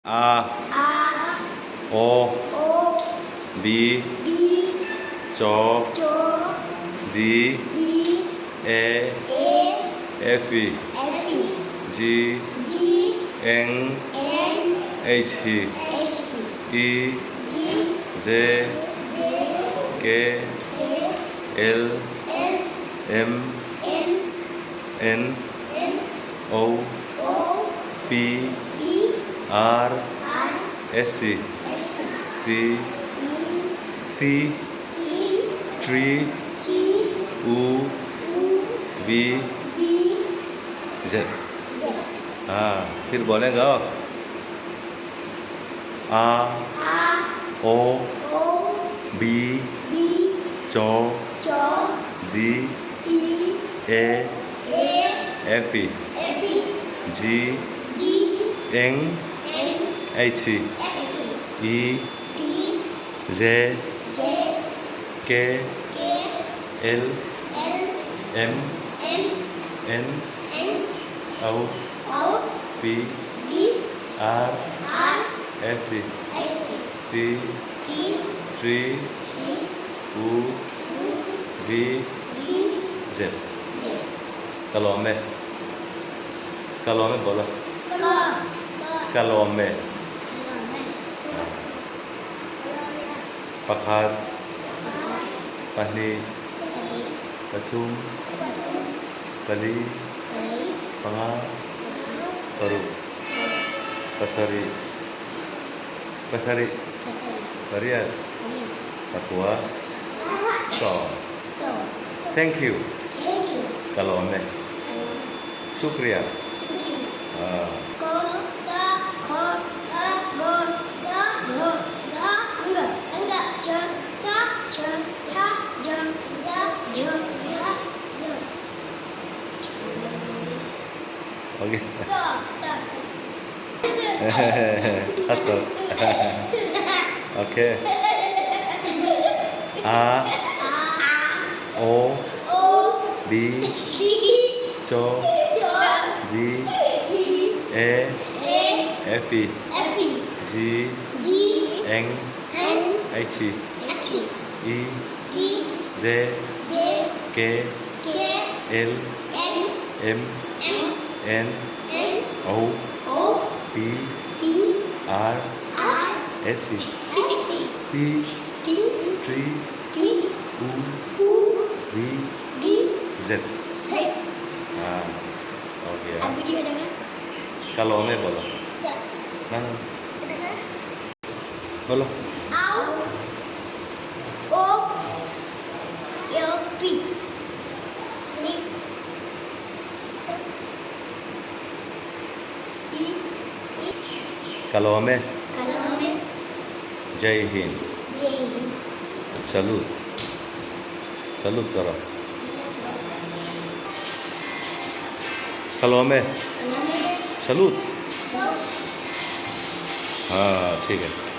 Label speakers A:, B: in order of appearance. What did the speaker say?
A: A O B C D E F G N H I J K L M N O P R S T T T U V Z। हाँ, फिर बोलेंगे आ O B C D E F G N H I J K L M N O P R S T T U V Z। कलमे कलमे बोलो। कलमे pakhat pahnih pathum pali panga paruk pasarih pasarih pariat pakua sawm। Thank you. कलमे शुक्रिया। हाँ। Okay. हंस okay. A O B C D E F G N H I J K L M N O P R S T T U V Z। हाँ, हो गया। कलमे बोलो ना, बोलो। कलमे जय हिंद। सलूट सलूट करो। कलमे सलूट। हाँ, ठीक है।